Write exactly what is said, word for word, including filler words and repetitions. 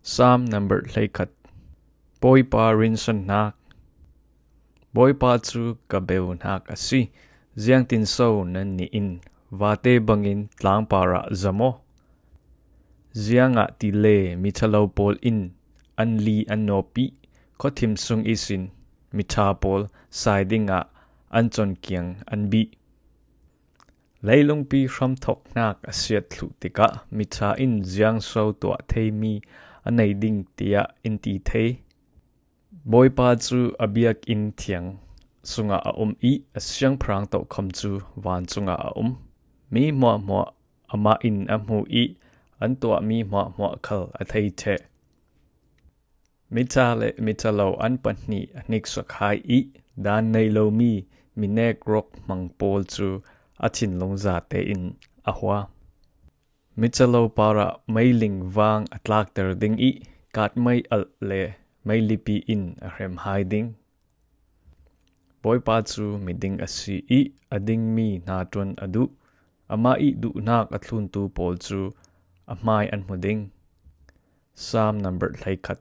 Psalm number hleikhat. Bawipa rinsan hnak. Bawipa cu ka beu hnak a si. Ziangtin so nan nih in vate bangin tlangpar ah za maw? Ziangahtile miṭhalo pawl in an li an nawp ih khuathim sung ihsin miṭha pawl sai dingah an cawnkiang an bih. Leilungpi hramthawk hnak a siat thluh tikah miṭha in ziangso tuah theimi a nei ding tiah in ti thei. Bawipa cu a biakinn thiang sungah a um ih a siangpahrang tokham cu vancung ah a um. Mi hmuahhmuah amah in a hmu ih an tuahmi hmuahhmuah khal a thei ṭheh. Miṭha le miṭhalo an pahnih a hniksak hai ih daan nei lomi minek rawk hmang pawl cu a thinlung zate in a hua. Miṭhalo parah meiling vang a tlakter ding ih katmei alh le meilipi in a hrem hai ding. Bawipa cu miding a si ih a dingmi hnaṭuan a duh. Amah ih duhnak a thluntu pawl cu a hmai an hmu ding. Psalm number hleikhat.